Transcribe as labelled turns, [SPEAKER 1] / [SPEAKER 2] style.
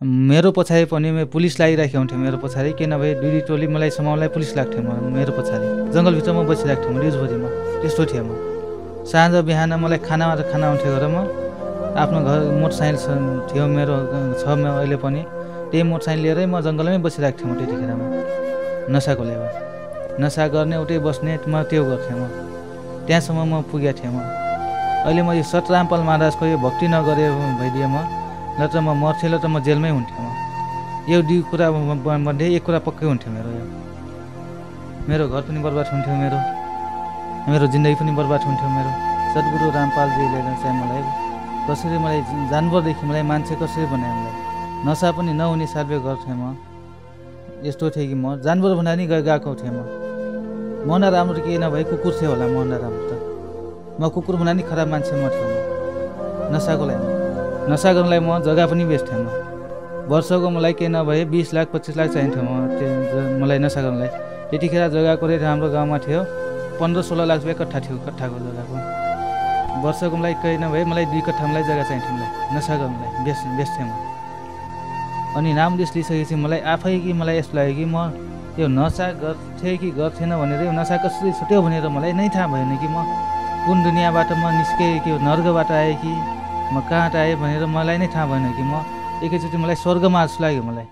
[SPEAKER 1] मेरो पछाडि पनि पुलिस लागिराखेको हुन्थ्यो मेरो पछाडि किन भए दुई टोली मलाई समाउनलाई पुलिस लाग्थ्यो मेरो पछाडि जङ्गलभित्रमा बसिरहेको थिएँ म ड्युटीभरिमा त्यस्तो थिएँ म साँझ बिहान मलाई खाना हुन्थ्यो घर म आफ्नो घर मोटरसाइकल थियो मेरो छ अहिले पनि त्यही मोटरसाइकल लिएरै म जङ्गलमै बसिरहेको थिएँ म त्यतिखेरमा नसाको लेबा नसा गर्ने उतै बस्ने म त्यो गर्थेँ म त्यहाँसम्म म पुगेको थिएँ म अहिले म यो सतरामपाल महाराजको यो भक्ति नगरे भइदिएँ म नत्र म मर्थेँ त म जेलमै हुन्थेँ म यो दुई कुरा मध्ये एक कुरा पक्कै हुन्थ्यो मेरो घर पनि बर्बाद हुन्थ्यो मेरो जिन्दगी पनि बर्बाद हुन्थ्यो मेरो सद्गुरु रामपालजीले चाहिँ मलाई कसरी मलाई जानवरदेखि मलाई मान्छे कसरी बनायो मलाई नसा पनि नहुने सर्वे गर्थेँ म यस्तो थियो कि म जानवर भन्दा नि गएको थिएँ म नराम्रो के नभए कुकुर थियो होला म नराम्रो त म कुकुर भन्दा नि खराब मान्छे म थिएँ नसाको लागि नसा गर्नलाई म जग्गा पनि बेच्थेँ म वर्षको मलाई के नभए 20 लाख 25 लाख चाहिन्थ्यो मलाई नसा गर्नलाई त्यतिखेर जग्गाको रेट हाम्रो गाउँमा थियो 15-16 लाख रुपियाँ कट्ठा थियो कट्ठाको जग्गाको वर्षको मलाई केही नभए मलाई 2 कट्ठा मलाई जग्गा चाहिन्थ्यो मलाई नसा गर्नलाई बेच्थेँ म अनि नाम लिस्ट लिइसकेपछि मलाई आफै कि मलाई यस्तो लाग्यो कि म यो नसा गर्थेँ कि गर्थेन भनेर यो नसा कसरी छुट्यो भनेर मलाई नै थाहा भएन कि म कुन दुनियाँबाट म निस्केँ कि नर्कबाट आएँ कि म कहाँ आएँ भनेर मलाई नै थाहा भएन कि म एकैचोटि मलाई स्वर्गमा जस्तो लाग्यो मलाई।